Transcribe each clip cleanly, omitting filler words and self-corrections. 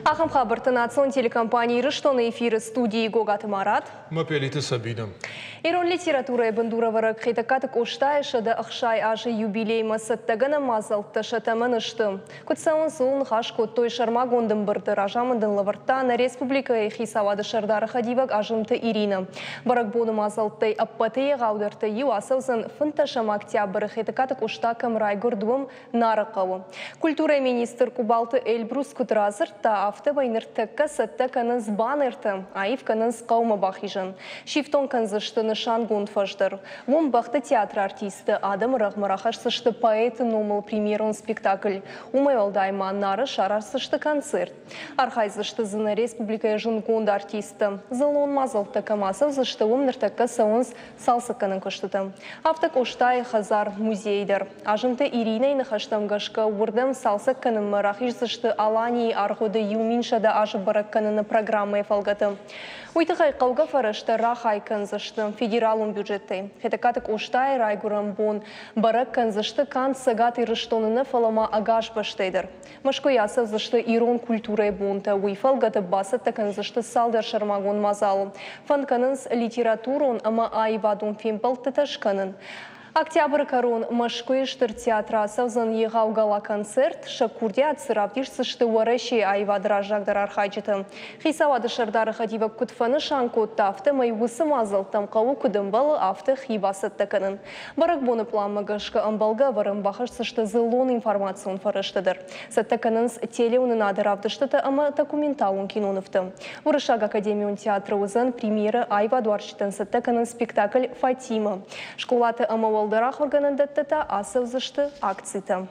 Ахӕм хабӕртты национ телекомпани Ирыстоны эфиры студийы Гогаты Марат. Мапелиты Сабина. Ирон литературӕйы бындурӕвӕрӕг Хетӕгкаты Къостайы 160 азы юбилеймӕ цӕттӕгӕнӕн мадзӕлттӕ сӕ тӕмӕны сты. Куыд цӕуынц, ууыл ныхас кодтой сӕрмагонд ӕмбырды. Разамынд ын лӕвӕрдта нӕ республикӕйы хицауады сӕрдары хӕдивӕг Азымты Иринӕ. Бӕрӕгбоны мадзӕлттӕй ӕппӕты егъаудӕртӕй иу ацӕудзӕн 15 октябры Хетӕгкаты Къоста кӕм райгуырд, уым Нары хъӕуы. Культурӕйы министр Къубалты Эльбрус куыд радзырдта, афтӕмӕй ныртӕккӕ цӕттӕ кӕнынц баннертӕ, аив кӕнынц хъӕумӕ бахизӕн. Сифтонг кӕндзысты нысангонд фӕз дӕр. Уым бӕхты театры артисттӕ адӕмы рӕгъмӕ рахӕсдзысты поэты номыл премьерон спектакль. Уымӕй уӕлдай ма Нары сараздзысты концерт. Архайдзысты дзы нӕ республикӕйы зындгонд артисттӕ. Дзыллон мадзӕлттӕ кӕм ацӕудзысты, уым ныртӕккӕ цӕуынц цалцӕггӕнӕн куыстытӕ. Афтӕ Къостайы хӕдзар музей дӕр. Азымты Иринӕйы ныхӕстӕм гӕсгӕ, уырдӕм цалцӕг кӕнынмӕ рахиздзысты Аланийы аргъуыды 1100 азы бӕрӕг кӕныны программӕйы фӕлгӕты. Уый тыххӕй хъӕугӕ фӕрӕзтӕ рахай кӕндзысты федералон бюджеттӕй. Хетӕгкаты Къостайы райгуырӕн бон бӕрӕг кӕндзысты канд Цӕгат Ирыстоны нӕ, фӕлӕ ма ӕгас бӕстӕйы дӕр. Мӕскуыйы ацӕудзысты ирон культурӕйы бонтӕ, уый фӕлгӕты бацӕттӕ кӕндзысты цалдӕр сӕрмагонд мадзалы. Фӕнд кӕнынц литературон ӕмӕ аивадон фембӕлдтытӕ скӕнын. Октябры кӕрон Мӕскуыйы Стыр театры ацӕудзӕн егъау гала-концерт. Сӕ курдиат цы равдисдзысты Уӕрӕсейы аивады раззагдӕр архайджытӕ. Хицауады сӕрдары хӕдивӕг куыд фӕнысан кодта, афтӕмӕй уыцы мадзӕлттӕм хъӕуы куыд ӕмбӕлы, афтӕ хи бацӕттӕ кӕнын. Бӕрӕгбоны пъланмӕ гӕсгӕ ӕмбӕлгӕ ӕвӕрӕн бахӕсдзысты дзыллон информацион фӕрӕзтӕ дӕр. Цӕттӕ кӕнынц телеуынынады равдыстытӕ ӕмӕ документалон кинонывтӕ. Уырыссаг академион театры уыдзӕн премьерӕ аивадуарзджытӕн цӕттӕ кӕнынц спектакль «Фатима». Скъолаты ӕмӕ уӕлдӕр ахуыргӕнӕндӕттӕ та ацӕудзысты акцитӕ.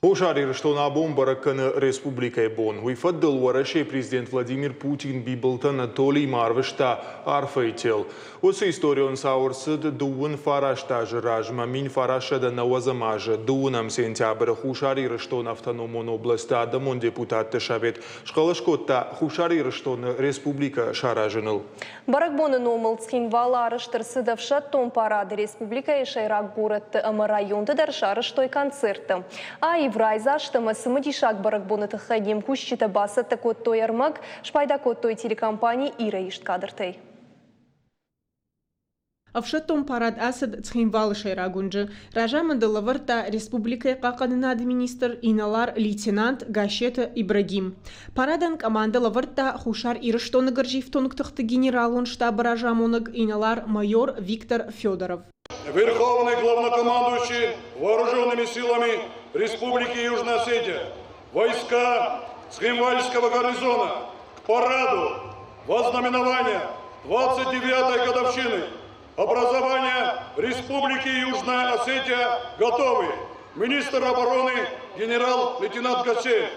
Хуссар Ирыстон абон бӕрӕг кӕны Республикӕйы бон. Уый фӕдыл Уӕрӕсейы президент Владимир Путин Бибылты Анатолиймӕ арвыста арфӕйы тел. Уыцы историон цау ӕрцыд 39 азы размӕ 1990 азы дыууынӕм сентябры Хуссар Ирыстоны автономон областы адӕмон депутатты совет схъӕлӕс кодта Хуссар Ирыстоны республикӕ саразыныл. Бӕрӕгбоны номыл Цхинвалы арӕзт ӕрцыд ӕфсӕддон парад, республикӕйы сӕйраг горӕтты ӕмӕ районты дӕр сарӕзтой концерттӕ. Аив, райдзаст ӕмӕ цымыдисаг бӕрӕгбоны тыххӕй не мкусджытӕ бацӕттӕ кодтой ӕрмӕг, спайда кодтой телекомпани Ира ист кадртӕй. Ӕфсӕддон парад ацыд Цхинвалы сӕйраг уынджы. Разамынды лӕвӕрдта республикӕйы хъахъхъӕнынады министр инӕлар-лейтенант Гассеты Ибрагим. Парадӕн командӕ лӕвӕрдта Хуссар Ирыстоны гӕрзифтонг тыхты генералон штабы разамонӕг инӕлар-майор Виктор Федоров. Верховный главнокомандующий вооруженными силами Республики Южная Осетия, войска Цхинвальского гарнизона к параду вознаменования 29-й годовщины образования Республики Южная Осетия готовы. Министр обороны генерал-лейтенант Гасеев.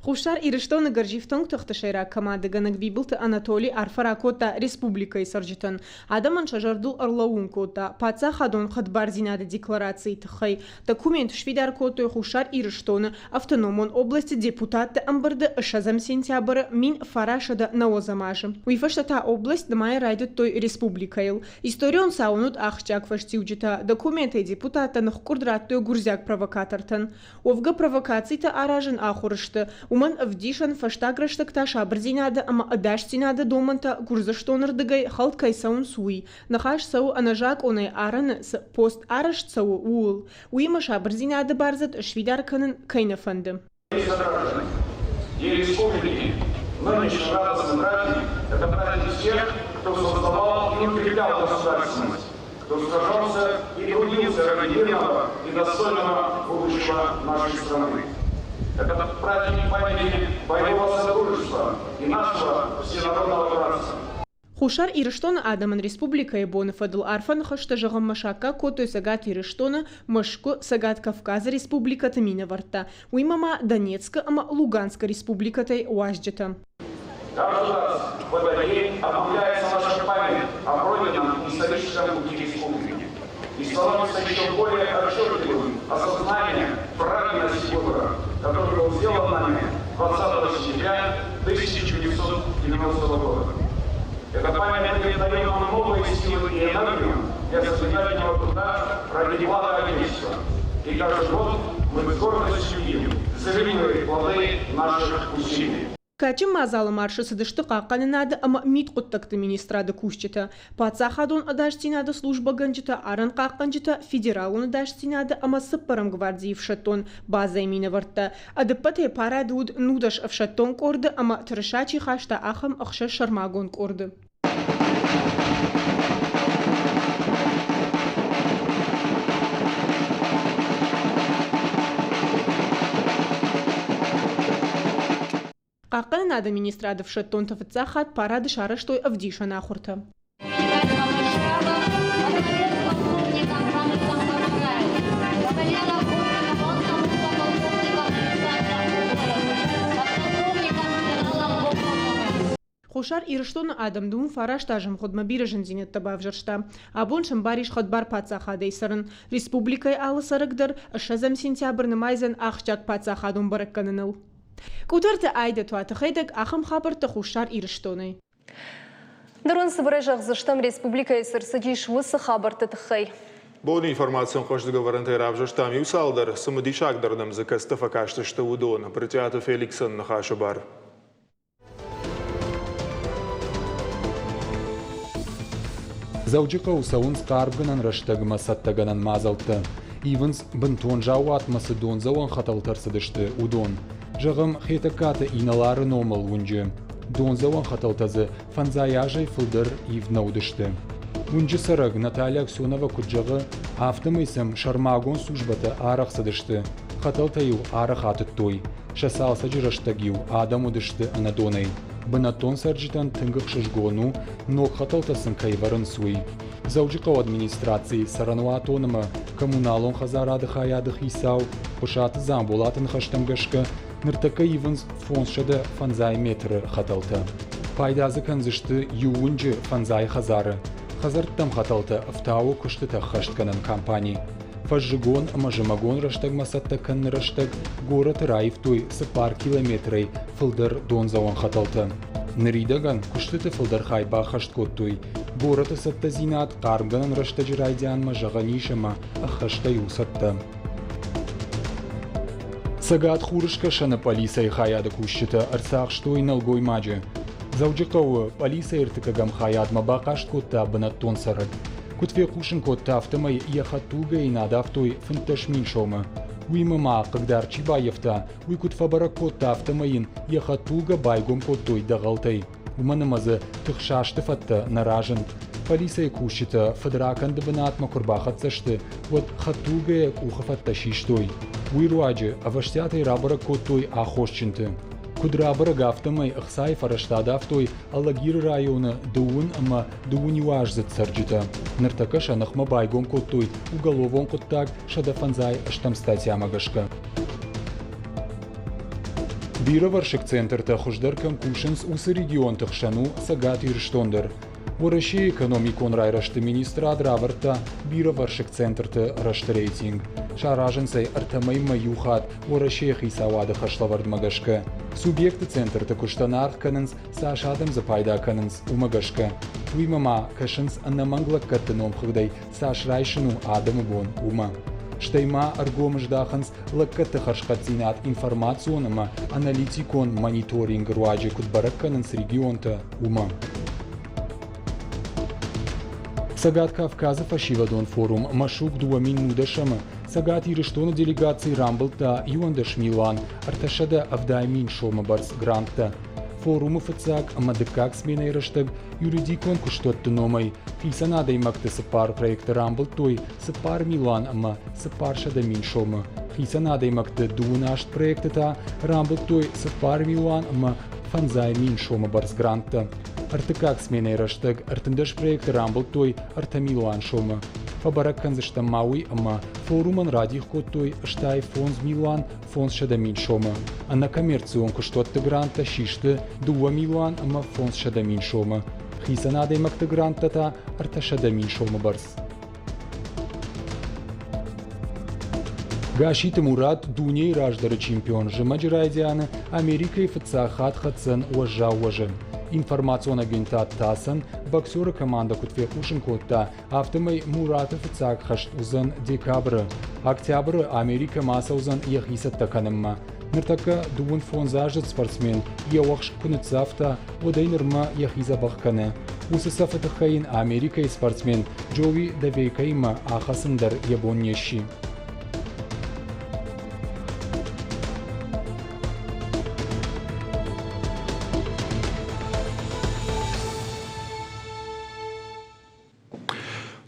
Хуссар Ирыстоны гӕрзифтонг тыхты сӕйраг командӕгӕнӕг Бибылты Анатоли арфӕ ракодта республикӕйы цӕрджытӕн. Адӕмӕн сӕ зӕрдыл ӕрлӕууын кодта, паддзахадон хӕдбардзинады декларацийы тыххӕй документ сфидар кодтой Хуссар Ирыстоны автономон областы депутатты ӕмбырды ссӕдзӕм сентябры 1990 азы. Уый фӕстӕ та область нымайын райдыдтой республикӕйыл. Историон цауӕн уыд ахсджиаг фӕстиуджытӕ, документӕй депутаттӕ ныхкъуырд радтой гуырдзиаг провокатортӕн. Уӕвгӕ провокацитӕ аразын ахуыр сты, уымӕн ӕвдисӕн фӕстаг рӕстӕг та сабырдзинады ӕмӕ ӕдасдзинады домӕнтӕ Гуырдзыстоны рдыгӕй хӕлд кӕй цӕуынц, уый. Ныхас цӕуы ӕнӕзакъонӕй арӕны цы пост арӕзт цӕуы, ууыл. Уыимӕ сабырдзинады бардзырд сфидар кӕнын кӕй нӕ фӕнды. День республики нынешний радостный праздник – это праздник всех, кто создавал и укреплял государственность, кто сражался и трудился ради мирного и достойного будущего нашей страны. Это праздник памяти боевого содружества и нашего всенародного братства. Хуссар Ирыстоны адӕмӕн республикӕйы боны фӕдыл арфӕ ныхӕстӕ зӕгъынмӕ саккаг кодтой Цӕгат Ирыстоны, Мӕскуы, Цӕгат Кавказы республикӕты минӕвӕрттӕ, уыимӕ ма Донецкы ӕмӕ Луганскы республикӕтӕй уазджытӕ. Каждый раз в этот день обновляется наша память о пройденном историческом пути республики и становится еще более отчетливым осознание правильности выбора, который был сделан нами 20 сентября 1990 года. Эта память дает нам новые силы и энергию для созидательного труда ради блага Отечества. И каждый год мы с гордостью видим, зримые плоды наших усилий. Кадджын мадзалы маршы цыдысты хъахъхъӕнынады ӕмӕ мидхъуыддӕгты министрады кусджытӕ, паддзахадон ӕдасдзинады службӕгӕнджытӕ, арӕнхъахъхъӕнджытӕ, федералон ӕдасдзинады ӕмӕ цыппӕрӕм гвардийы ӕфсӕддон базӕйы минӕвӕрттӕ. Ӕдыппӕтӕй парад уыд 19 ӕфсӕддон къорды ӕмӕ тырыса чи хаста, ахӕм ӕхсӕз сӕрмагонд къорды. Хъахъхъӕнынады министрады ӕфсӕддонтӕ фыццаг хатт парады сарӕзтой ӕвдисӕн ахуыртӕ. Хуссар Ирыстоны адӕм дыууын фараст азы мгъуыдмӕ бирӕ зындзинӕдтӕ бавзӕрста. Абон сӕм бар ис хӕдбар паддзахадӕй цӕрын. Республикӕйы алы цӕрӕг дӕр ссӕдзӕм сентябрь нымайдзӕн ахсджиаг паддзахадон бӕрӕггӕнӕныл. Къутӕрты Айдӕ Туаты Хетӕг ахӕм хабӕрттӕ Хуссар Ирыстонӕй. Ныр уын цыбырӕй зӕгъдзыстӕм, республикӕйы цы рцыдис, уыцы хабӕртты тыххӕй. Боны информацион хъӕздыг ӕвӕрӕнтӕй равзӕрстам иу цалдӕр, цымыдисагдӕр нӕм дзы кӕцытӕ фӕкастысты, уыдон. Брытъиаты Феликсӕн ныхасы бар. Дзӕуджыхъӕуы цӕуынц хъармгӕнӕн рӕстӕгмӕ цӕттӕгӕнӕн мадзӕлттӕ. Ивынц, бынтон заууатмӕ цы дондзӕуӕн хӕтӕлтӕ ӕрцыдысты, уыдон. Зӕгъӕм, Хетӕгкаты инӕлары номыл уынджы. Дондзӕуӕн хӕтӕлтӕ дзы фӕндзай азӕй фылдӕр ивд нӕ уыдысты. Уынджы цӕрӕг Наталья Аксенова куыд зӕгъы, афтӕмӕй сӕм сӕрмагонд службӕтӕ арӕх цыдысты, хӕтӕлтӕ-иу арӕх атыдтой. Сӕ цалцӕджы рӕстӕг-иу адӕм уыдысты ӕнӕдонӕй. Бынӕттон цӕрджытӕн тынг ӕхсызгон у, ног хӕтӕлтӕ сын кӕй вӕрынц, уый. Дзӕуджыхъӕуы администрацийы цӕрӕнуатон ӕмӕ коммуналон хӕдзарады хайады хицау Хъуысаты Дзамболаты ныхӕстӕм гӕсгӕ, ныртӕккӕ ивынц 550 метры хӕтӕлтӕ. Пайда дзы кӕндзысты иу уынджы фӕндзай хӕдзары. Хӕдзӕрттӕм хӕтӕлтӕ ӕфтауы куыстытӕ ӕххӕстгӕнӕн компани. Фӕззыгон ӕмӕ зымӕгон рӕстӕгмӕ цӕттӕ кӕныны рӕстӕг горӕты раивтой цыппар километрӕй фылдӕр дондзӕуӕн хӕтӕлтӕ. Ныридӕгӕн куыстыты фылдӕр хай баххӕст кодтой. Горӕты цӕттӕдзинад хъармгӕнӕн рӕстӕджы райдианмӕ зӕгъӕн ис ӕмӕ ӕххӕстӕй у цӕттӕ. Цӕгат Хурыскӕсӕны пъӕлицӕйы хайады кусджытӕ ӕрцахстой нӕлгоймаджы. Дзӕуджыхъӕуы пъӕлицӕйы ӕртыккӕгӕм хайадмӕ бахъаст кодта бынӕттон цӕрӕг. Куыд фехъусын кодта, афтӕмӕй йӕ хӕдтулгӕйы йын адавтой 15 мин сомы. Уыимӕ ма хъыгдард чи баййӕфта, уый куыд фӕбӕрӕг кодта, афтӕмӕй йын йӕ хӕдтулгӕ байгом кодтой дӕгъӕлтӕй. Уымӕн ӕмӕ дзы тыхсасты фӕдтӕ нӕ разынд. Полицӕйы кусджытӕ фыдракӕнды бынатмӕ куы рбахӕццӕ сты, уӕд хӕдтулгӕйӕ къухы фӕдтӕ систой. Уый руаджы ӕвӕстиатӕй рабӕрӕг кодтой аххосджынты. Куыд рабӕрӕг, афтӕмӕй ӕхцайы фӕрӕзтӕ адавтой Алагиры районы дыууын ӕмӕ дыууын иу аздзыд цӕрджытӕ. Ныртӕккӕ сӕ ныхмӕ байгом кодтой уголовон хъуыддаг 158 статьямӕ гӕсгӕ. Бирӕвӕрсыг центртӕ хуыздӕр кӕм кусынц, уыцы регионты хсӕн у Цӕгат Ирыстон дӕр. Уӕрӕсейы экономикон райрӕзты министрад равӕрдта бирӕвӕрсыг центрты рӕзты рейтинг. Саразынц ӕй ӕртӕ мӕймӕ иу хатт Уӕрӕсейы хицауады хӕслӕвӕрдмӕ гӕсгӕ. Субъекты центрты куыстӕн аргъ кӕнынц, цас адӕм дзы пайда кӕнынц, уымӕ гӕсгӕ. Уыимӕ ма кӕсынц ӕнӕмӕнг лӕггӕдты номхыгъдӕй цас райсын у адӕмы бон, уымӕ. Стӕй ма ӕргом здахынц лӕггӕдты хӕрзхъӕддзинад информацион ӕмӕ аналитикон мониторингы руаджы куыд бӕрӕг кӕнынц регионтӕ, уымӕ. Цӕгат Кавказы фӕсивӕдон форум Машук 2019-ы Цӕгат Ирыстоны делегаци рамбылдта 11 милуан 370 мин сомы бӕрц гранттӕ. Форумы фыццаг ӕмӕ дыккаг сменӕйы рӕстӕг юридикон куыстуӕтты номӕй хицӕн адӕймӕгты цыппар проекты рамбылдтой цыппар милуан ӕмӕ 400 мин сомы. Хицӕн адӕймӕгты дыууын аст проекты та рамбылдтой цыппар милуан ӕмӕ фӕндзай мин сомы бӕрц гранттӕ. Ӕртыккаг сменӕйы рӕстӕг 13 проекты рамбылдтой ӕртӕ милуан сомы. Фӕбӕрӕг кӕндзыстӕм ма уый, ӕмӕ форумӕн радих кодтой 65 милуан 500 мин сомы. Ӕнӕкоммерцион куыстуӕтты гранттӕ систы 2 милуан ӕмӕ 500 мин сомы. Хицӕн адӕймӕгты гранттӕ та 300 мин сомы бӕрц. Гасситы Мурат дунейы раздӕры чемпион зымӕджы райдианы Америкӕйы фыццаг хатт хӕцдзӕн уӕззау уӕзы. Информацион агентад ТАСС-ӕн боксеры командӕ куыд фехъусын кодта, афтӕмӕй Мураты фыццаг хӕст уыдзӕн декабры. Октябры Америкӕмӕ ацӕудзӕн йӕхи цӕттӕ кӕнынмӕ. Ныртӕккӕ дыууын фондзаздзыд спортсмен йӕ уӕхск куы ныццавта, уӕд ӕй нырмӕ йӕхи дзӕбӕх кӕны. Уыцы цӕфы тыххӕй йын Америкӕйы спортсмен Джоуи Давейкоимӕ ахӕцын дӕр йӕ бон не сси.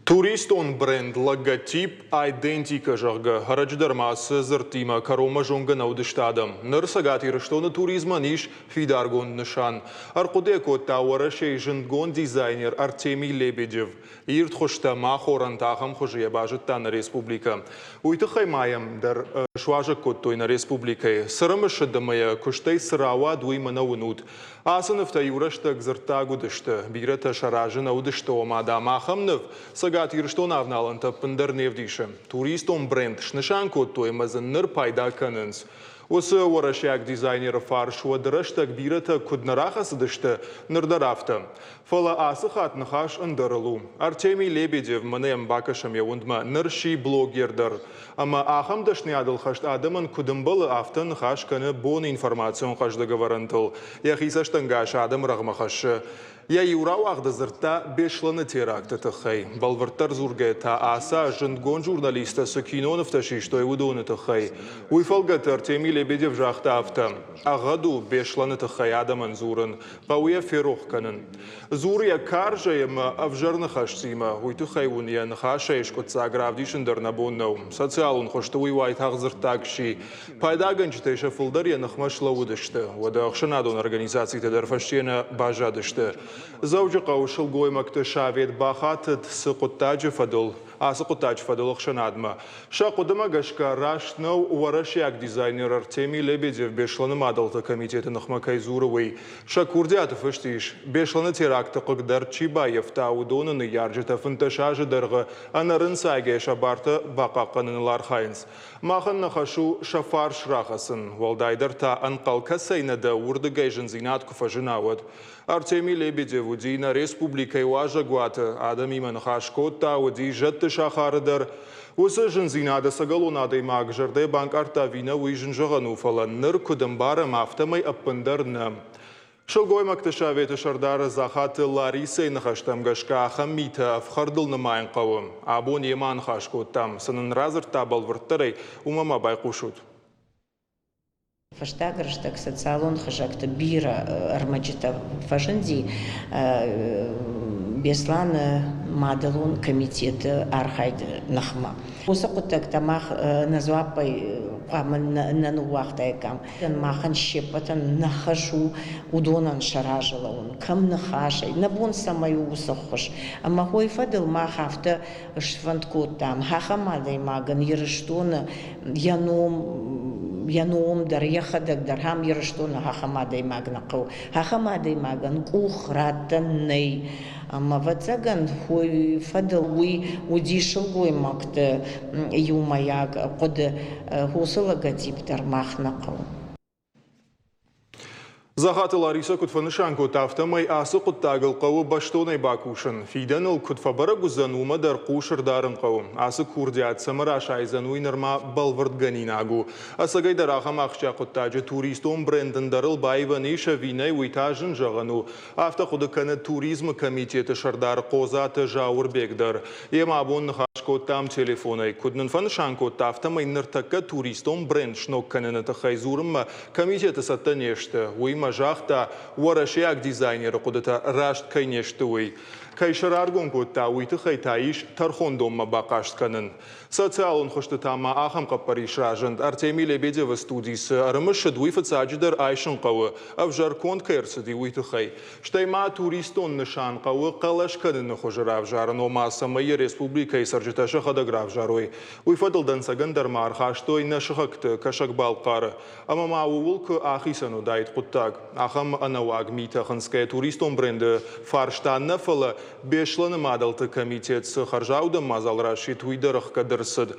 Туристон бренд логотип Айдентика, зӕгъгӕ, ӕрӕджы дӕр ма ацы дзырдтимӕ кӕронмӕ зонгӕ нӕ уыдысты адӕм. Ныр Цӕгат Ирыстоны туризмӕн ис фидаргонд нысан. Ӕрхъуыды кодта Уӕрӕсейы зындгонд дизайнер Артемий Лебедев. Ирд хуызтӕ ӕмӕ ахорӕнтӕ ахӕм хуызы йӕ базыдта нӕ республикӕ. Уый тыххӕй ма йӕм дӕр суазӕг кодтой нӕ республикӕйы. Цы рымысыд ӕмӕ йӕ куыстӕй цы рауад, уый мӕнӕ уынут. Ацы нывтӕ иу рӕстӕг дзырддаг уыдысты. Бирӕтӕ сӕ разы нӕ уыдысты, ома, дам, ахӕм ныв Цӕгат Ирыстоны авналӕнтӕ ӕппындӕр не вдисы. Туристон бренд снысан кодтой ӕмӕ дзы ныр пайда кӕнынц. Уыцы уӕрӕсейаг дизайнеры фарс уӕды рӕстӕг бирӕтӕ куыд нӕ рахӕцыдысты, ныр дӕр афтӕ. Фӕлӕ ацы хатт ныхас ӕндӕрыл у. Артемий Лебедев, мӕнӕ йӕм бакӕсӕм йӕ уындмӕ, ныр сси блогер дӕр. Ӕмӕ ахӕм дӕсныйадыл хӕст адӕмӕн куыд ӕмбӕлы, афтӕ ныхас кӕны боны информацион хъӕздыг ӕвӕрӕнтыл. Йӕхи цӕстӕнгас адӕмы рӕгъмӕ хӕссы. Йӕ иу рауагъды дзырдта Беслӕны теракты тыххӕй. Бӕлвырддӕр дзургӕйӕ та ацы аз зындгонд журналисттӕ цы кинонывтӕ систой, уыдоны тыххӕй. Уый фӕлгӕты Артемий Лебедев загъта афтӕ: Ӕгъгъӕд у Беслӕны тыххӕй адӕмӕн дзурын, хъӕуы йӕ ферох кӕнын. Дзуры йӕ карзӕй ӕмӕ ӕвзӕр ныхӕстимӕ, уый тыххӕй уын йӕ ныхасӕй скъуыддзаг равдисын дӕр нӕ бон нӕу. Социалон хуызты уый уайтагъд дзырддаг сси. Пайдагӕнджытӕй сӕ фылдӕр йӕ ныхмӕ слӕууыдысты, уӕдӕ ӕхсӕнадон организацитӕ дӕр фӕсте нӕ баззадысты. Дзӕуджыхъӕуы сылгоймӕгты совет бахатыд цы хъуыддаджы фӕдыл, ацы хъуыддаджы фӕдыл ӕхсӕнадмӕ. Сӕ хъуыдымӕ гӕсгӕ раст нӕу уӕрӕсейаг дизайнер Артемий Лебедев Беслӕны мадӕлты комитеты ныхмӕ кӕй дзуры, уый. Сӕ курдиаты фыст ис, Беслӕны теракты хъыгдӕрд чи баййӕфта, уыдоны ныййарджытӕ 15 азы дӕргъы ӕнӕрынцайгӕ сӕ бартӕ бахъахъхъӕныныл архайынц. Махӕн нӕ хӕс у сӕ фарс рахӕцын, уӕлдайдӕр та ӕнхъӕл кӕцӕй нӕ дӕ, уырдыгӕй зындзинад куы фӕзына, уӕд. Артемий Лебедев уыди нӕ республикӕйы уазӕгуаты, адӕмимӕ ныхас кодта, уыди зӕдты сахары дӕр. Уыцы зындзинад ӕцӕгӕлон адӕймаг зӕрдӕ банкъардта ӕви нӕ, уый зын зӕгъӕн у, фӕлӕ ныр куыд ӕмбарӕм, афтӕмӕй ӕппындӕр нӕ. Сылгоймӕгты советы сӕрдар Дзахаты Ларисӕйы ныхӕстӕм гӕсгӕ ахӕм митӕ ӕфхӕрдыл нымайын хъӕуы. Абон йемӕ аныхас кодтам, цы нын радзырдта бӕлвырддӕрӕй, уымӕ ма байхъусут. Фӕстаг рӕстӕг социалон хызӕгты бирӕ ӕрмӕджытӕ фӕзынди Беслӕны мадӕлон комитеты архайды ныхмӕ. Уыцы хъуыддӕгтӕ мах нӕ дзуаппӕй хъуамӕ нӕ ныууагътаиккам. Махӕн се ппӕтӕн нӕ хӕс у уыдонӕн сӕ разы лӕууын, кӕм ныхасӕй, нӕ бон цӕмӕй у уыцы ххуыс. Ӕмӕ уый фӕдыл мах афтӕ сфӕнд кодтам, ахӕм адӕймагӕн Ирыстоны йӕ ном йӕ ном дӕр, йӕхӕдӕг дӕр ахӕм Ирыстоны ахӕм адӕймаг нӕ хъӕуы. Ахӕм адӕймагӕн къух раттӕн нӕй. Ӕмӕ, ӕвӕццӕгӕн, уый фӕдыл уый уыди сылгоймӕгты иумӕйаг хъуыды. Уыцы логотип дӕр мах нӕ хъӕуы. Дзахаты Ларисӕ куыд фӕнысан кодта, афтӕмӕй ацы хъуыддагыл хъӕуы бӕстонӕй бакусын. Фидӕныл куыд фӕбӕрӕг уыдзӕн, уымӕ дӕр хъус ӕрдарын хъӕуы. Ацы курдиат цӕмӕ расайдзӕн, уый нырма бӕлвырдгӕнинаг у. Ӕцӕгӕйдӕр ахӕм ахсджиаг хъуыддаджы туристон бренд ӕндӕрыл баивӕн ис ӕви нӕ, уый та зын зӕгъӕн у. Афтӕ хъуыды кӕны туризмы комитеты сӕрдар Хъодзаты Зауырбег дӕр. Йемӕ абон ныхас кодтам телефонӕй. Куыд нын фӕнысан кодта, афтӕмӕй ныртӕккӕ туристон бренд сног кӕныны тыххӕй дзурынмӕ комитеты цӕттӕ не сты. Уый ма загъта, уӕрӕсейаг дизайнеры хъуыдытӕ раст кӕй не сты, уый. Кӕй сӕ раргом кодта, уый тыххӕй та ис тӕрхондонмӕ бахъаст кӕнын. Социалон хуызты та ма ахӕм хъӕппӕрис разынд. Артемий Лебедевы студи цы ӕрымысыд, уый фыццаджыдӕр айсын хъӕуы, ӕвзӕр конд кӕй ӕрцыди, уый тыххӕй. Стӕй ма туристон нысан хъӕуы хъӕлӕс кӕныны хуызы равзарын, ома цӕмӕй йӕ республикӕйы цӕрджытӕ сӕхӕдӕг равзарой. Уый фӕдыл дӕнцӕгӕн дӕр ма ӕрхастой нӕ сыхӕгты Кӕсӕг-Балхъары. Ӕмӕ ма ууыл куы ахицӕн уыдаид хъуыддаг. Ахӕм ӕнӕуаг митӕ хынцгӕйӕ туристон бренды фарста нӕ, фӕлӕ Беслӕны мадӕлты комитет цы хӕрзаудӕн мадзал расидт, уый дӕр ӕхгӕд ӕрцыд.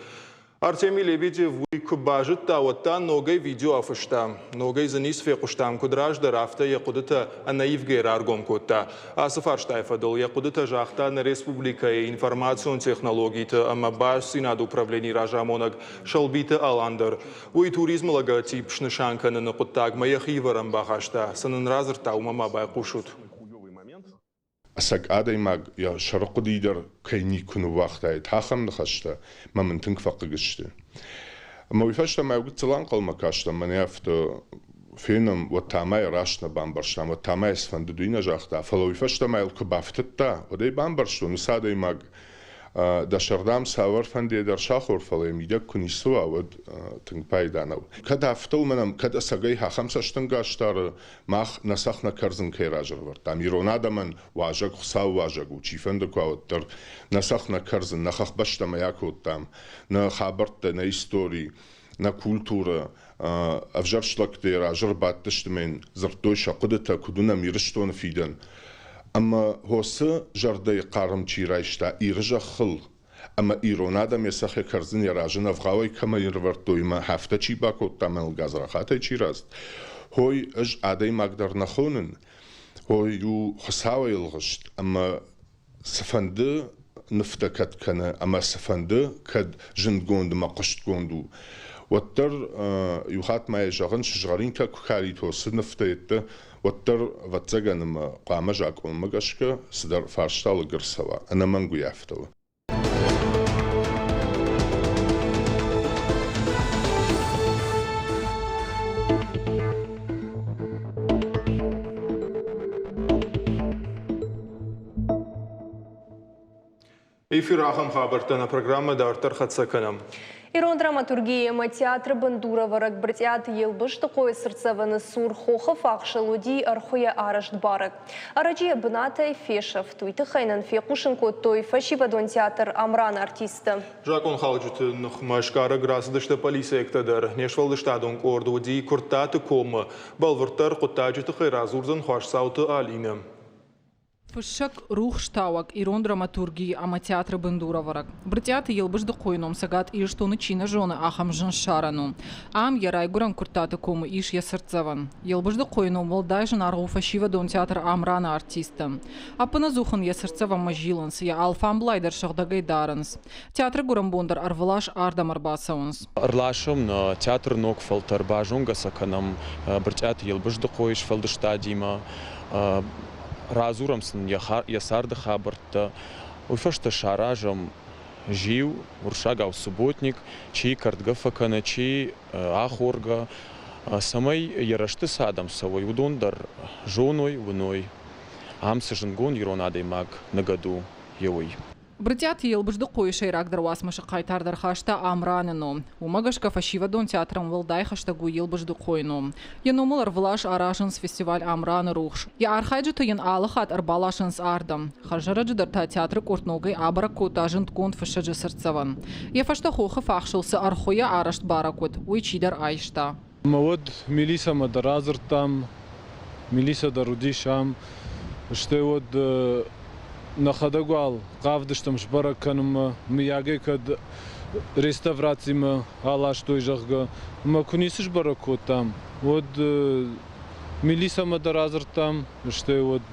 Артемий Лебедев уый куы базыдта, уӕд та ногӕй видео афыста. Ногӕй дзы ницы фехъуыстам, куыд раздӕр, афтӕ йӕ хъуыдытӕ ӕнӕивгӕ раргом кодта. Ацы фарстайы фӕдыл йӕ хъуыдытӕ загъта нӕ республикӕйы информацион технологиты ӕмӕ бастдзинады управленийы разамонӕг Сӕлбиты Алан дӕр. Уый туризмы логотип снысан кӕныны хъуыддагмӕ йӕхи ивӕрӕн бахаста. Цы нын радзырдта, уымӕ ма байхъусут. Ӕцӕг адӕймаг йӕ сӕрыхъуыдыйы дӕр кӕй никуы ныууагътаид, ахӕм ныхӕстӕ мӕ мын тынг фӕхъыг сты. Ӕмӕ уый фӕстӕ мӕ гыццыл ӕнхъӕлмӕ кастӕн, мӕнӕ афтӕ фенӕм, уӕд та мӕ йӕ раст нӕ бамбӕрстам, уӕд та мӕ йӕ цыфӕнды уый нӕ загъта, фӕлӕ уый фӕстӕ мӕ йыл куы бафтыдта, уӕд ӕй бамбӕрстон, уыцы адӕймаг дӕ сӕрдӕм цавӕрфӕндыйӕ дӕр сахуыр, фӕлӕ йӕ мидӕг куы ницы уа, уӕд тынг пайда нӕу. Кӕд афтӕ у, мӕнӕ кӕд ӕцӕгӕй ахӕм цӕстӕнгас дары, Мах нӕ цӕхх нӕ кӕрдзын кӕй раз ӕрӕвӕрдтам, ирон адӕмӕн уазӕг Хуыцауы уазӕг у, чифӕнды куы уа, уӕддӕр нӕ цӕхх нӕ кӕрдзын, нӕ хӕхбӕстӕм ӕй акодтам, нӕ хабӕрттӕ, нӕ истори, нӕ культурӕ ӕвзӕрст лӕгты йӕ разы ӕрбадтысты мӕ йын дзырдтой сӕ хъуыдытӕ, куыд уынӕм Ирыстоны фидӕн. Ӕмӕ хосы зӕрдӕйы хъарм чи райста Иры зӕххыл, ӕмӕ ирон адӕм йӕ цӕхх йӕ кӕрдзын йӕ разы ӕвгъауӕй кӕмӕй ӕрывӕрдтой ӕмӕ афтӕ чи бакодта ӕмӕ йыл гадзрахатӕй чи рацыд, хой ӕз адӕймаг дӕр нӕ хонын, хой у Хуыцауӕй ӕлгъыст ӕмӕ цыфӕнды нывтӕ кӕд кӕны ӕмӕ цыфӕнды кӕд зындгонд ӕмӕ хъуыстгонд у, уӕддӕр иу хатт ма йӕ зӕгъын, сызгъӕринтӕ куы калит, уыцы нывтӕ йедтӕ, уӕддӕр, ӕвӕццӕгӕн, ӕмӕ хъуамӕ закъонмӕ гӕсгӕ цыдӕр фарста лыг ӕрцӕуа, ӕнӕмӕнг уый афтӕ у. Эфир ахӕм хабӕрттӕ нӕ программӕ дарддӕр хӕццӕ кӕнӕм. Ирон драматургийы ӕмӕ театры бындурӕвӕрӕг Брытъиаты Елбыздыхъойы цыртдзӕвӕны цур хохы фахсыл уыди ӕрхуыйӕ арӕзт барӕг. Ӕрӕджы йӕ бынатӕй фесӕфт. Уый тыххӕй нын фехъусын кодтой фӕсивӕдон театр Амран артисттӕ. Закъонхалджыты ныхмӕ сгарӕг рацыдысты полицейӕгтӕ дӕр. Не сфӕлдыстадон къорд уыди Куырттаты комы. Бӕлвырддӕр хъуыддаджы тыххӕй радзурдзӕн Хуасдзауты Алинӕ. Фыссӕг, рухстауӕг, ирон драматургийы ӕмӕ театры бындурӕвӕрӕг. Брытъиаты Елбыздыхъойы ном Цӕгат Ирыстоны чи нӕ зоны, ахӕм зын ссарӕн у. Ам йӕ райгуырӕн Куырттаты комы ис йӕ цыртдзӕвӕн. Елбыздыхъойы ном уӕлдай зынаргъ у фӕсивӕдон театр Амран-ы артисттӕн. Ӕппынӕдзух ын йӕ цыртдзӕвӕнмӕ зилынц, йӕ алфамблай дӕр сыгъдӕгӕй дарынц. Театры гуырӕнбон дӕр ӕрвылаз ардӕм ӕрбацӕуынц. Ӕрласӕм нӕ театры ног фӕлтӕр, базонгӕ сӕ кӕнӕм Брытъиаты Елбыздыхъойы сфӕлдыстадимӕ, радзурӕм сын йӕ царды хабӕрттӕ. Уый фӕстӕ саразӕм зиу, уырыссагау субботник, чи кӕрдгӕ фӕкӕны, чи ахоргӕ, цӕмӕй йӕ рӕзты цы адӕм цӕуой, уыдон дӕр зоной, уыной, ам цы зындгонд ирон адӕймаг ныгӕд у, йе уый. Брытъиаты Елбыздыхъойы сӕйрагдӕр уацмысы хъайтар дӕр хаста Амраны ном. Уымӕ гӕсгӕ фӕсивӕдон театрӕн уӕлдай хӕстӕг у Елбыздыхъойы ном. Йӕ номыл ӕрвылаз аразынц фестиваль Амраны рухс. Йӕ архайджыты йын алы хатт ӕрбаласынц ардӕм. Хӕрзӕрӕджы дӕр та театры къорд ногӕй абӕрӕг кодта зындгонд фыссӕджы цыртдзӕвӕн. Йӕ фӕстӕ хохы фахсыл цы ӕрхуыйӕ арӕзт барӕг уыд, уый чидӕр айста. Ӕмӕ уӕд милицӕмӕ дӕр радзырдтам, милицӕ дӕр уыдис ам. Стӕй уӕд нӕхӕдӕг уал хъавыдыстӕм сбӕрӕг кӕнынмӕ, мыййаг ӕй кӕд реставрацимӕ аластой, зӕгъгӕ. Ӕмӕ куы ницы сбӕрӕг кодтам, уӕд милицӕмӕ дӕр радзырдтам, стӕй уӕд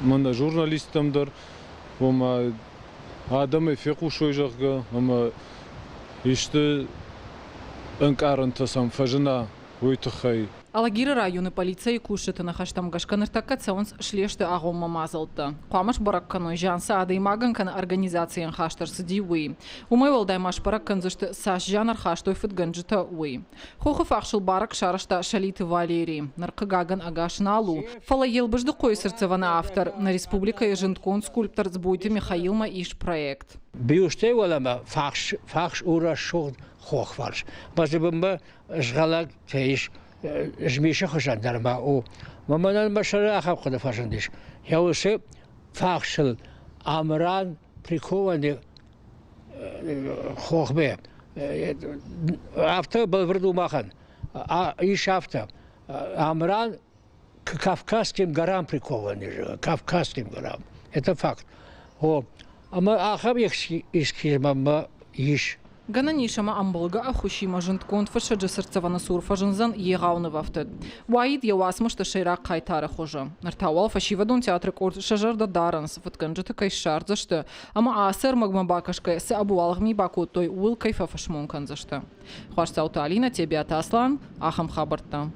мӕнӕ журналисттӕм дӕр, ома адӕмӕй фехъусой, зӕгъгӕ, ӕмӕ исты ӕнкъарӕнтӕ сӕм фӕзына, уый тыххӕй. Алагиры районы пъӕлицӕйы кусджыты ныхӕстӕм гӕсгӕ ныртӕккӕ цӕуынц слесты агъоммӕ мадзӕлттӕ. Хъуамӕ сбӕрӕг кӕной, зиан цы адӕймагӕн кӕнӕ организацийӕн хаст ӕрцыди, уый. Уымӕй уӕлдай ма сбӕрӕг кӕндзысты, цас зиан ӕрхастой фыдгӕнджытӕ, уый. Хохы фахсыл барӕг сарӕзта Шалиты Валери. Ныр, хъыгагӕн, ӕгас нал у. Фӕлӕ Елбыздыхъойы цыртдзӕвӕны автор, нӕ республикӕйы зындгонд скульптор Дзбойты Михаилмӕ ис проект. Бюстӕй уӕлӕмӕ фахс, фахс у рӕсугъд хохварс. Мӕ бынмӕ згъӕлӕгтӕ ис, змисы хуызӕн дӕр ма у. Мӕнӕн мӕ сӕры ахӕм хъуыды фӕзындис. Йӕ уыцы фахсыл Амран прикованный хохмӕ. Афтӕ бӕлвырд у махӕн. Ис афтӕ. Амран к Кавказским горам прикованный, Кавказским горам. Это факт. О, ӕмӕ ахӕм эскизмӕ мӕ ис. Гӕнӕн ис ӕмӕ ӕмбӕлгӕ ӕххуысимӕ зындгонд фыссӕджы цыртдзӕвӕны цур фӕзындзӕн егъау нывӕфтыд. Уаид йӕ уацмысты сӕйраг хъайтары хуызы. Ныр та уал фӕсивӕдон театры къорд сӕ зӕрдӕ дарынц, фыдгӕнджыты кӕй ссардзысты ӕмӕ ацы ӕрмӕгмӕ бакӕсгӕ цы ӕбуалгъ ми бакодтой, ууыл кӕй фӕфӕсмон кӕндзысты. Хуасдзауты Алинӕ, Тебиаты Аслан, ахӕм хабӕрттӕ.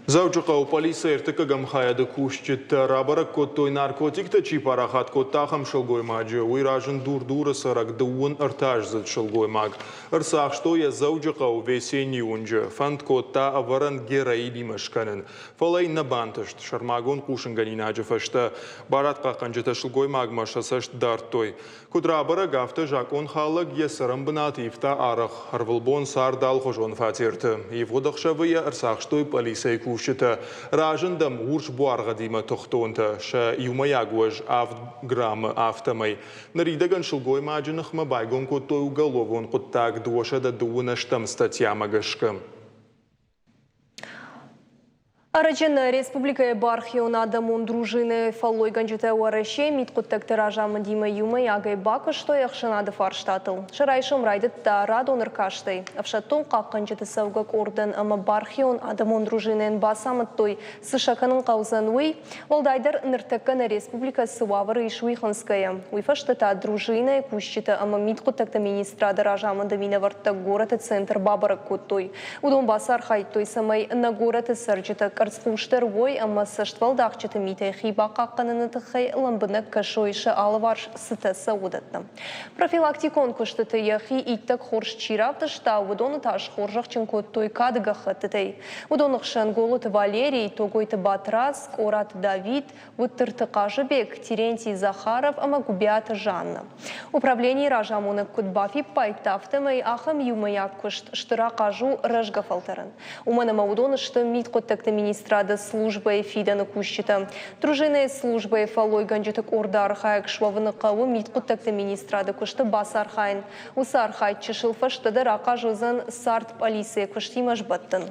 Дзӕуджыхъӕуы полицӕйы ӕртыккӕгӕм хайады кусджытӕ рабӕрӕг кодтой, наркотиктӕ чи парахат кодта, ахӕм сылгоймаджы. Уый разынд Дур-Дуры цӕрӕг дыууын ӕртӕаздзыд сылгоймаг. Ӕрцахстой йӕ Дзӕуджыхъӕуы Весенний уынджы. Фӕнд кодта ӕвӕрӕн героинимӕ скӕнын. Фӕлӕ йын нӕ бантыст. Сӕрмагонд хъусынгӕнинаджы фӕстӕ барадхъахъхъӕнджытӕ сылгоймагмӕ сӕ цӕст дардтой. Куыд рабӕрӕг, афтӕ закъонхалӕг йӕ цӕрӕнбынат ивта арӕх. Ӕрвылбон цард алыхуызон фатерты. Ивгъуыд ӕхсӕвы йӕ ӕрцахстой пъӕлицӕйы кусджытӕ. Разынд ӕм урс буаргъӕдимӕ тыхтонтӕ, сӕ иумӕйаг уӕз 7 граммы, афтӕмӕй. Ныридӕгӕн сылгоймаджы ныхмӕ байгом кодтой уголовон хъуыддаг 208 ӕстӕм статьямӕ гӕсгӕ. Ӕрӕджы нӕ республикӕйы бархион адӕмон дружинӕйы фӕллойгӕнджытӕ Уӕрӕсейы мидхъуыддӕгты разамындимӕ иумӕйагӕй бакуыстой ӕхсӕнады фарстатыл. Сӕ райсом райдыдта радон ӕркастӕй. Ӕфсӕддон хъахъхъӕнджыты цӕугӕ къордӕн ӕмӕ бархион адӕмон дружинӕйӕн бацамыдтой, цы сӕ кӕнын хъӕудзӕн, уый. Уӕлдайдӕр ныртӕккӕ нӕ республикӕ цы уавӕры ис, уый хынцгӕйӕ. Уый фӕстӕ та дружинӕйы кусджытӕ ӕмӕ мидхъуыддӕгты министрады разамынды минӕвӕрттӕ горӕты центр бабӕрӕг кодтой. Уыдон бацархайдтой, цӕмӕй нӕ горӕты цӕрджытӕ къӕрцхъусдӕр уой ӕмӕ цӕствӕлдахджыты митӕй хи бахъахъхъӕныны тыххӕй лӕмбынӕг кӕсой сӕ алыварс цытӕ цӕуы, уыдӕттӕм. Профилактикон куыстыты йӕхи иттӕг хорз чи равдыста, уыдоны та схорзӕхджын кодтой кады гӕххӕттытӕй. Уыдоны хсӕн Голоты Валерий, Тогойты Батрадз, Къораты Давид, Уыттырты Хъазыбег, Терентий Захаров ӕмӕ Гуыбиаты Жанна. Управленийы разамонӕг куыд бафиппайдта, афтӕмӕй ахӕм иумӕйаг куыст стыр ахъаз у рӕзгӕ фӕлтӕрӕн. Уымӕн ӕмӕ уыдон сты мидхъуыддӕгты министрады службӕйы фидӕны кусджытӕ. Дружинӕйы службӕйы фӕллойгӕнджыты къорды архайӕг суӕвыны хъӕуы мидхъуыддӕгты министрады куысты бацархайын. Уыцы архайд чысыл фӕстӕдӕр ахъаз уыдзӕн цард пъӕлицӕйы куыстимӕ сбӕттын.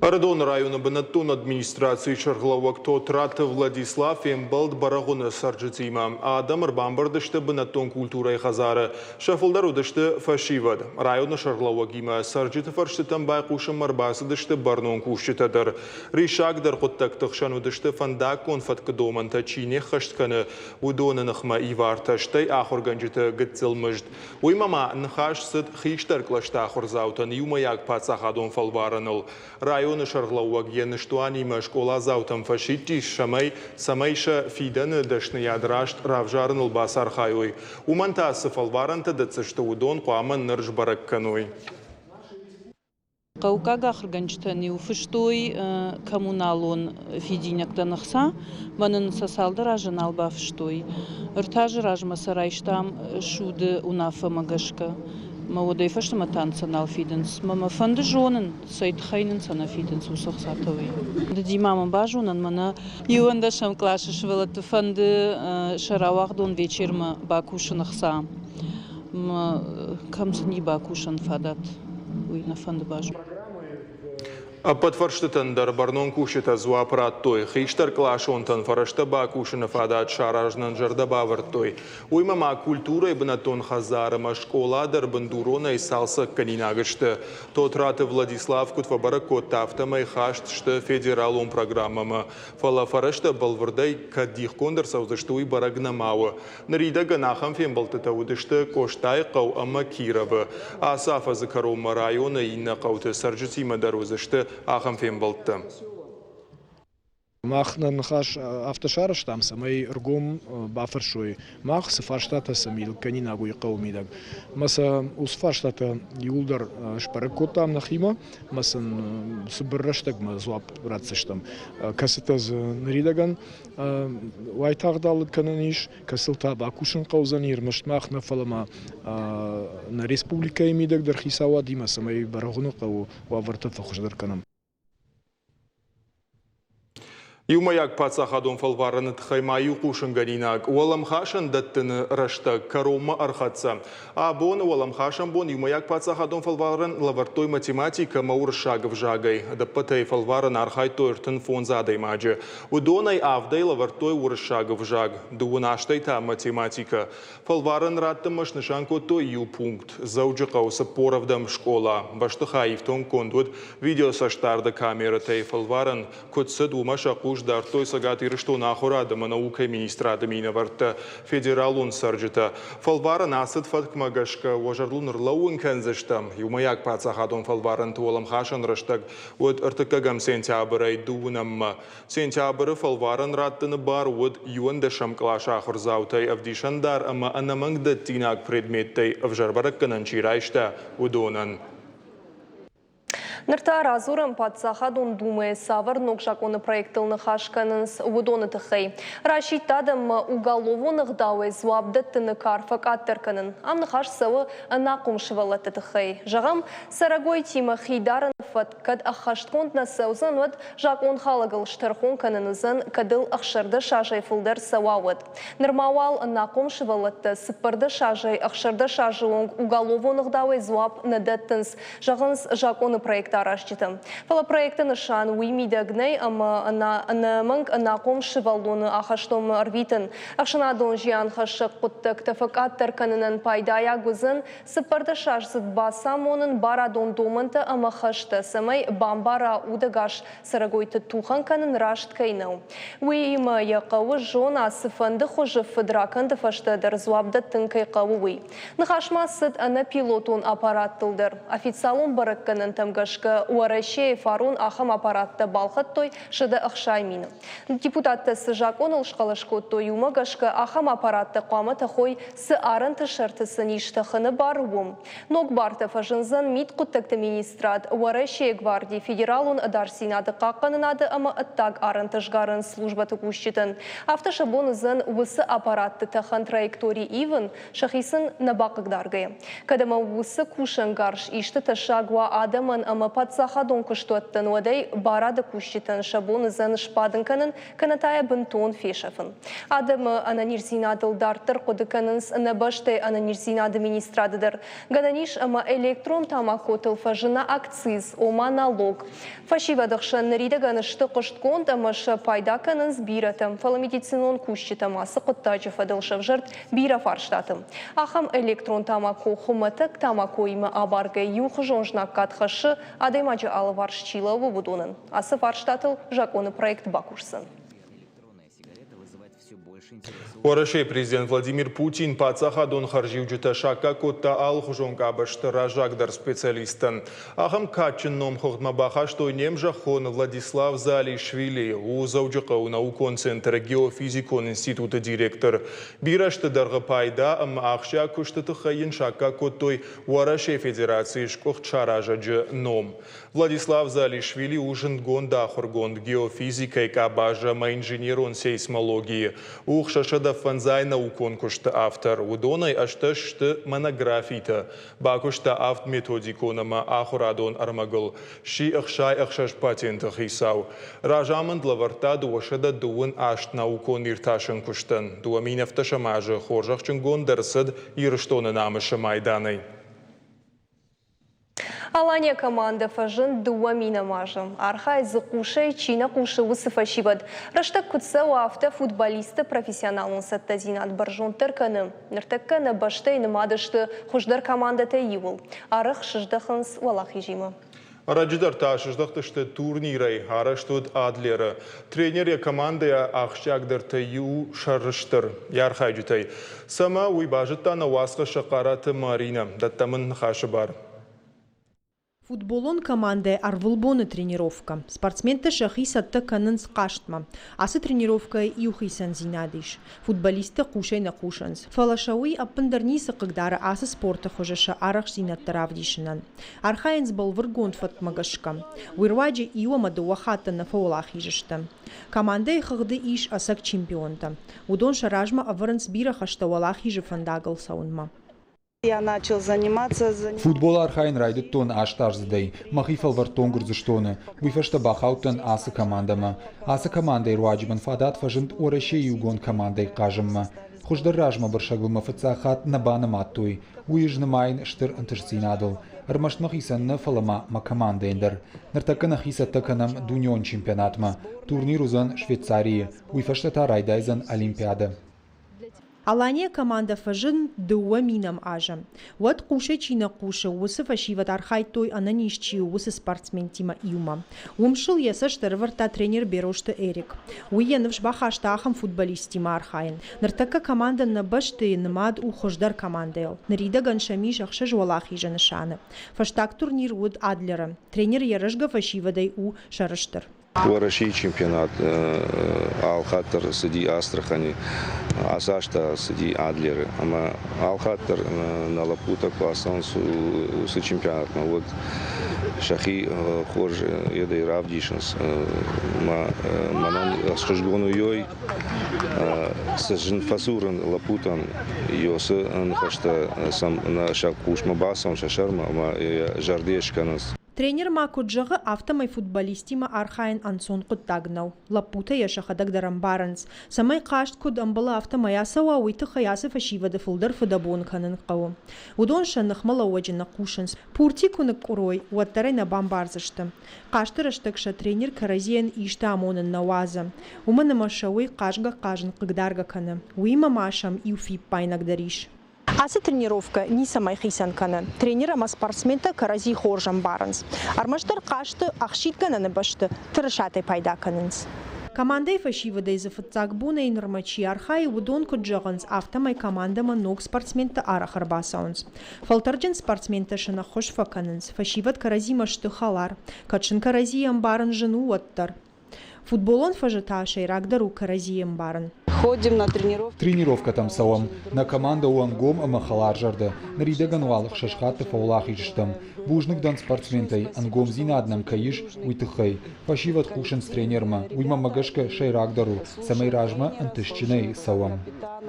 Ӕрыдоны районы бынӕттон администрацийы сӕргълӕууӕг Тотраты Владислав фембӕлд Бӕрӕгъуыны цӕрджытимӕ. Адӕм ӕрбамбырд сты бынӕттон культурӕйы хӕдзары. Сӕ фылдӕр уыдысты фӕсивӕд. Районы сӕргълӕууӕгимӕ цӕрджыты фӕрстытӕм байхъусынмӕ ӕрбацыдысты бӕрнон кусджытӕ дӕр. Риссагдӕр хъуыддӕгты хсӕн уыдысты фӕндаггон фӕткы домӕнтӕ чи не ххӕст кӕны, уыдоны ныхмӕ ивартӕ, стӕй ахуыргӕнджыты гыццыл мызд. Уыимӕ ма ныхас цыд хистӕр кълӕсты ахуырдзаутӕн иумӕйаг паддзахадон фӕлварӕныл. Районы сӕргълӕууӕг йӕ ныстуанимӕ скъоладзаутӕм фӕсидтис, цӕмӕй, цӕмӕй сӕ фидӕны дӕсныйад раст равзарыныл бацархайой. Уымӕн та цы фӕлварӕнтӕ дӕтдзысты, уыдон хъуамӕ ныр сбӕрӕг кӕной. Хъӕуккаг ахуыргӕнджытӕн-иу фыстой коммуналон фидинӕгтӕн ӕхца, мӕ нын сӕ цалдӕр азы нал бафыстой. Ӕртӕ азы размӕ сӕ райстам суды уынаффӕмӕ гӕсгӕ. Мӕ уӕдӕй фӕстӕмӕ та сӕ нал фидынц. Мӕ мӕ фӕнды зонын, цӕй тыххӕй нын сӕ нӕ фидынц уыцы ӕхцатӕ, уый. Дыдимӕ мын базонӕн, мӕнӕ иуӕндӕсӕм къласы сывӕллӕтты фӕнды сӕ рауагъдон вечермӕ бакусын ӕхца. Кӕм сын и бакусӕн фадат? уый нӕ фӕнды базонын. Ӕппӕт фӕрстытӕн дӕр бӕрнон кусджытӕ дзуапп радтой. Хистӕркъласонтӕн фӕрӕзтӕ бакусыны фадат саразынӕн зӕрдӕ бавӕрдтой. Уыимӕ ма культурӕйы бынӕттон хӕдзар ӕмӕ скъола дӕр бындуронӕй цалцӕггӕнинаг сты. Тотраты Владислав куыд фӕбӕрӕг кодта, афтӕмӕй хаст сты федералон программӕмӕ. Фӕлӕ фӕрӕзтӕ бӕлвырдӕй кӕд дихгонд ӕрцӕудзысты, уый бӕрӕг нӕма у. Ныридӕгӕн ахӕм фембӕлдтытӕ уыдысты Къостайыхъӕу ӕмӕ Кировы. Ацы афӕдзы кӕронмӕ районы иннӕ хъӕуты цӕрджытимӕ дӕр уыдзысты ахӕм фембӕлдтӕ. Мах нӕ ныхас афтӕ сарӕзтам, цӕмӕй ӕргом бафӕрсой мах, цы фарстатӕ сӕм кӕнинаг уый хъӕуы мидӕг. Ӕмӕ сӕ уыцы фарстатӕ иууылдӕр сбӕрӕг кодтам нӕхимӕ ӕмӕ сын цыбыр рӕстӕгмӕ дзуапп ратдзыстӕм. Кӕцытӕ дзы ныридӕгӕн уайтагъд алыг кӕнӕн ис, кӕцыл та бакусын хъӕудзӕни ӕрмӕст мах нӕ, фӕлӕ ма нӕ республикӕйы мидӕг дӕр хицауадимӕ, цӕмӕй Бӕрӕгъуыны хъӕуы уавӕртӕ фӕхуыздӕр кӕнӕм. Иумӕйаг паддзахадон фӕлварӕны тыххӕй ма иу хъусынгӕнинаг уӕлӕмхасӕн дӕттыны рӕстӕг кӕронмӕ ӕрхӕццӕ. Абон уӕлӕмхасӕн бон иумӕйаг паддзахадон фӕлварӕн лӕвӕрдтой математикӕ ӕмӕ уырыссаг ӕвзагӕй. Ӕдӕппӕтӕй фӕлварӕн архайдтой 35 адӕймаджы. Уыдонӕй авдӕй лӕвӕрдтой уырыссаг ӕвзаг, дыууын астӕй та математикӕ. Фӕлварӕн раттынмӕ снысан кодтой иу пункт Дзӕуджыхъӕуы 47 скъола. Бӕстыхай ифтонггонд уыд видеоцӕстдарды камерӕтӕй. Фӕлварӕн куыд цыд, уымӕ сӕ хъус дардтой Цӕгат Ирыстоны ахуырад ӕмӕ наукӕйы министрады минӕвӕрттӕ, федералон цӕрджытӕ. Фӕлварӕн ацыд фӕткмӕ гӕсгӕ, уӕ зӕрдыл ныллӕууын кӕндзыстӕм, иумӕйаг паддзахадон фӕлварӕнты уӕлӕмхасӕн рӕстӕг уыд ӕртыккӕгӕм сентябрӕй дыууынӕммӕ. Сентябры фӕлварӕн раттыны бар уыд иуӕндӕсӕм къласы ахуырдзаутӕй ӕвдисӕндар ӕмӕ ӕнӕмӕнгдӕттинаг предметтӕй ӕвзӕр бӕрӕггӕнӕн чи райста, уыдонӕн. Ныр та радзурӕм Паддзахадон Думӕйы цавӕр ног закъоны проектыл ныхас кӕнынц, уыдоны тыххӕй. Расидт адӕммӕ уголовон ӕгъдауӕй дзуапп дӕттыны кар фӕкъаддӕр кӕнын. Ам ныхас цӕуы ӕнахъом сывӕллӕтты тыххӕй. Зӕгъӕм, цӕрӕгойтимӕ хи дарыны фӕтк кӕд ӕххӕстгонд нӕ цӕудзӕн, уӕд закъонхалӕгыл стӕрхон кӕнын уыдзӕн, кӕд ыл 16 азӕй фылдӕр цӕуа, уӕд. Нырма уал ӕнахъом сывӕллӕттӕ 14 азӕй 16 азы онг уголовон ӕгъдауӕй дзуапп нӕ дӕттынц, зӕгъынц закъоны проект аразджытӕ. Фӕлӕ проекты нысан уый мидӕг нӕй, ӕмӕ ӕнӕмӕнг ӕнахъом сывӕллоны ахӕстонмӕ ӕрвитын. Ӕхсӕнадон зианхӕссӕг хъуыддӕгтӕ фӕкъаддӕр кӕнынӕн пайдайаг уыдзӕн цыппӕрдӕсаздзыд бацамонын барадон домӕнтӕ ӕмӕ хӕстӕ, цӕмӕй бамбара удӕгас цӕрӕгойты тухӕн кӕнын раст кӕй нӕу. Уыимӕ йӕ хъӕуы зона, цыфӕнды хуызы фыдракӕнды фӕстӕ дӕр дзуапп дӕттын кӕй хъӕуы, уый. Ныхас ма цыд ӕнӕпилотон аппараттыл дӕр. Официалон бӕрӕггӕнӕнтӕм гӕсгӕ Уӕрӕсейы фарон ахӕм аппараттӕ балхӕдтой 160 000. Депутаттӕ цы закъоныл схъӕлӕс кодтой, уымӕ гӕсгӕ ахӕм аппараттӕ хъуамӕ тӕхой, цы арӕнты сӕрты сын ис тӕхыны бар, уым. Ног бартӕ фӕзындзӕн Мидхъуыддӕгты министрад, Уӕрӕсейы гварди, Федералон ӕдасдзинады хъахъхъӕнынады ӕмӕ ӕддаг арӕнты сгарӕн службӕты кусджытӕн. Афтӕ сӕ бон уыдзӕн уыцы аппаратты тӕхӕн траектори ивын, сӕхи сын нӕ бахъыгдаргӕйӕ. Кӕд ӕмӕ уыцы кусӕнгарз исты тӕссаг уа адӕмӕн ӕмӕ паддзахадон куыстуӕттӕн, уӕд ӕй барады кусджытӕн сӕ бон уыдзӕн сбадын кӕнын кӕнӕ та йӕ бынтон фесӕфын. Адӕмы ӕнӕниздзинадыл дарддӕр хъуыды кӕнынц нӕ бӕстӕйы ӕнӕниздзинады министрады дӕр. Гӕнӕн ис ӕмӕ электрон тамакотыл фӕзына акциз, ома налог. Фӕсивӕды хсӕн ныридӕгӕн сты хъуыстгонд ӕмӕ сӕ пайда кӕнынц бирӕтӕ, фӕлӕ медицинон кусджытӕм ацы хъуыддаджы фӕдыл сӕвзӕрд бирӕ фарстаты. Ахӕм электрон тамако хуымӕтӕг тамакоимӕ абаргӕ иухуызон знаггад хӕссы, адӕймаджы алыварс чи лӕууы, уыдонӕн. Ацы фарстатыл закъоны проект бакусдзӕн. Уӕрӕсейы президент Владимир Путин паддзахадон хӕрзиуджытӕ саккаг кодта алыхуызон къабӕзты раззагдӕр специалисттӕн. Ахӕм кадджын номхыгъдмӕ бахастой не мзӕххон Владислав Заалишвили, у Дзӕуджыхъӕуы наукон центры геофизикон институты директор. Бирӕ азты дӕргъы пайда ӕмӕ ахсджиаг куысты тыххӕй йын саккаг кодтой Уӕрӕсейы Федерацийы сгуыхт саразӕджы ном. Владислав Заалишвили у зындгонд ахуыргонд геофизикӕйы къабазы ӕмӕ инженерон сейсмологийы. У 605 наукон куысты автор. Уыдонӕй 18 сты монографитӕ. Бакуыста авд методикон ӕмӕ ахуырадон ӕрмӕгыл. Сси 66 патенты хицау. Разамынд лӕвӕрдта 228 наукон иртасӕн куыстӕн. 2017 азы хорзӕхджынгонд ӕрцыд Ирыстоны намысы майданӕй. Алания командӕ фӕзынд дыууӕ минӕм азы. Архайы дзы хъусӕй чи нӕ хъусы, уыцы фӕсивӕд. Рӕстӕг куыд цӕуы, афтӕ футболистты профессионалон цӕттӕдзинад бӕрзонддӕр кӕны. Ныртӕккӕ нӕ бӕстӕйы нымад сты хуыздӕр командӕтӕй иуыл. Арӕх сыздӕхынц уӕлахизимӕ. Ӕрӕджы дӕр та сыздӕхтысты турнирӕй, арӕзт уыд Адлеры. Тренер йӕ командӕйӕ ахсджиагдӕртӕй иу сӕрыстыр йӕ архайджытӕй. Цӕмӕ, уый базыдта нӕ уацхӕссӕг Хъараты Маринӕ. Дӕттӕм ын ныхасы бар. Футболон командӕ ӕрвылбоны тренировкӕ. Спортсментӕ сӕхи цӕттӕ кӕнынц хъазтмӕ. Ацы тренировкӕйы иу хицӕндзинад ис. Футболисттӕ хъусӕй нӕ хъусынц, фӕлӕ сӕ уый ӕппындӕр ницы хъыгдары ацы спорты хуызы сӕ арӕхстдзинӕдтӕ равдисынӕн. Архайынц бӕлвырдгонд фӕткмӕ гӕсгӕ. Уый руаджы иу ӕмӕ дыууӕ хатты нӕ фӕуӕлахиз сты. Командӕйы хыгъды ис ӕцӕг чемпионтӕ. Уыдон сӕ размӕ ӕвӕрынц бирӕ хӕстӕ уӕлахизы фӕндагыл цӕуынмӕ. Я начал заниматься. Футбол архайын райдыдтон астаздзыдӕй. Мӕхи фӕлвӕрдтон Гуырдзыстоны. Уый фӕстӕ бахаудтӕн ацы командӕмӕ. Ацы командӕйы руаджы мын фадат фӕзынд Уӕрӕсейы иугонд командӕйы хъазынмӕ. Хуыздӕр размӕбырсӕгыл мӕ фыццаг хатт нӕ банымадтой. Уый ӕз нымайын стыр ӕнтыстдзинадыл. Ӕрмӕст мӕхицӕн нӕ, фӕлӕ ма мӕ командӕйӕн дӕр. Ныртӕккӕ нӕхи цӕттӕ кӕнӕм дунеон чемпионатмӕ. Турнир уыдзӕн Швейцарийы. Уый фӕстӕ та райдайдзӕн Олимпиадӕ. Алания командӕ фӕзынд дыууӕ минӕм азы. Уӕд хъусӕй чи нӕ хъусы, уыцы фӕсивӕд архайдтой ӕнӕниз чи у, уыцы спортсментимӕ иумӕ. Уым сыл йӕ цӕст ӕрӕвӕрдта тренер Берозты Эрик. Уый йӕ ныфс бахаста ахӕм футболисттимӕ архайын. Ныртӕккӕ командӕ нӕ бӕстӕйы нымад у хуыздӕр командӕйыл. Ныридӕгӕн сӕм ис ӕхсӕз уӕлахизы нысаны. Фӕстаг турнир уыд Адлеры. Тренер йӕ рӕзгӕ фӕсивӕдӕй у сӕрыстыр. Уӕрӕсейы чемпионат алхатт дӕр цыди Астрахани, ацы аз та цыди Адлеры. Ӕмӕ алхатт дӕр нӕ лӕппутӕ куы ацӕуынц уыцы чемпионатмӕ, уӕд сӕхи хорз едӕй равдисынц. Мӕнӕн ӕхсызгон у ёй, цы зын фӕдзурын лӕппутӕн, ёсы ныхӕстӕ сӕм сӕ хъусмӕ бацӕуын сӕ сӕрмӕ ӕмӕ йӕ зӕрдӕйӕ скӕнынц. Тренер ма куыд зӕгъы, афтӕмӕй футболисттимӕ архайын ӕнцон хъуыддаг нӕу. Лӕппутӕ йӕ сӕхӕдӕг дӕр ӕмбарынц. Цӕмӕй хъазт куыд ӕмбӕлы, афтӕмӕй ацӕуа, уый тыххӕй ацы фӕсивӕды фылдӕр фыдӕбон кӕнын хъӕуы. Уыдон сӕ ныхмӕлӕууӕджы нӕ хъусынц. Пурти куы ныкъкъуырой, уӕддӕр ӕй нӕ бамбардзысты. Хъазты рӕстӕг сӕ тренер кӕрӕдзийӕн исты амонын нӕ уадзы. Уымӕн ӕмӕ сӕ уый хъазгӕ-хъазын хъыгдаргӕ кӕны. Уыимӕ ма сӕм иу фиппаинаг дӕр ис. Ацы тренировкӕ ницӕмӕй хицӕн кӕны. Тренер ӕмӕ спортсментӕ кӕрӕдзи хорз ӕмбарынц. Ӕрмӕстдӕр хъазты ӕхсидгӕнӕны бӕсты тырысатӕй пайда кӕнынц. Командӕйы фӕсивӕдӕй дзы фыццаг бонӕй нырмӕ чи архайы, уыдон куыд зӕгъынц, афтӕмӕй командӕмӕ ног спортсментӕ арӕх ӕрбацӕуынц. Фӕлтӕрджын спортсментӕ сын ӕххуыс фӕкӕнынц, фӕсивӕд кӕрӕдзимӕ сты хӕлар. Кӕд сын кӕрӕдзийы ӕмбарын зын у, уӕддӕр. Футболон фӕзы та сӕйрагдӕр у кӕрӕдзийы ӕмбарын. Ходим на тренировки. Тренировкӕтӕм цӕуӕм. Нӕ командӕ у ӕнгом ӕмӕ хӕларзӕрдӕ. Ныридӕгӕн уал ӕхсӕз хатты фӕуӕлахиз стӕм. Бузныг дӕн спортсментӕй, ӕнгомдзинад нӕм кӕй ис, уый тыххӕй. Фӕсивӕд хъусынц тренермӕ. Уый мӕнмӕ гӕсгӕ сӕйрагдӕр у, цӕмӕй размӕ ӕнтыстджынӕй цӕуӕм.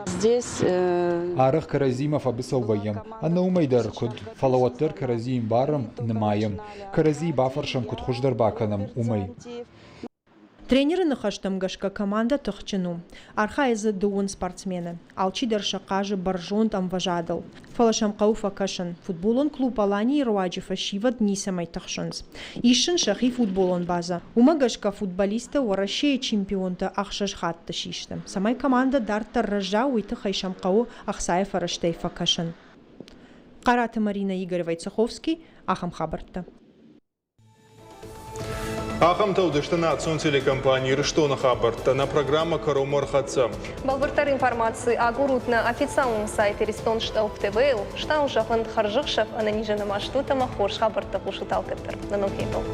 Здесь Арӕх кӕрӕдзимӕ фӕбыцӕу вӕййӕм. Ӕнӕ уымӕй дӕр куыд, фӕлӕ уӕддӕр кӕрӕдзийы ӕмбарӕм, нымайӕм. Кӕрӕдзийы бафӕрсӕм, куыд хуыздӕр бакӕнӕм, уымӕй. Тренеры ныхӕстӕм гӕсгӕ командӕ тыхджын у. Архайы дзы дыууын спортсмены. Алчидӕр сӕ хъазы бӕрзонд ӕмвӕзадыл. Фӕлӕ сӕм хъӕуы фӕкӕсын. Футболон клуб Аланийы руаджы фӕсивӕд ницӕмӕй тыхсынц. Ис сын сӕхи футболон базӕ. Уымӕ гӕсгӕ футболисттӕ Уӕрӕсейы чемпионтӕ ӕхсӕз хатты систы. Цӕмӕй командӕ дарддӕр рӕза, уый тыххӕй сӕм хъӕуы ӕхцайы фӕрӕзтӕй фӕкӕсын. Хъараты Маринӕ, Игорь Войцеховский, ахӕм хабӕрттӕ. Ахӕмтӕ уыдысты национ телекомпани Ирыстоны хабӕрттӕ. Нӕ программӕ кӕронмӕ ӕрхӕццӕ. Бӕлвырддӕр информаци агурут нӕ официалон сайт Иристон Штълп ТВ-йыл. Стау зӕгъын хӕрзӕхсӕв ӕнӕнизӕн ӕмӕ стут ӕмӕ хорз хабӕрттӕ хъусут алкӕддӕр. Нӕ ног фембӕлд.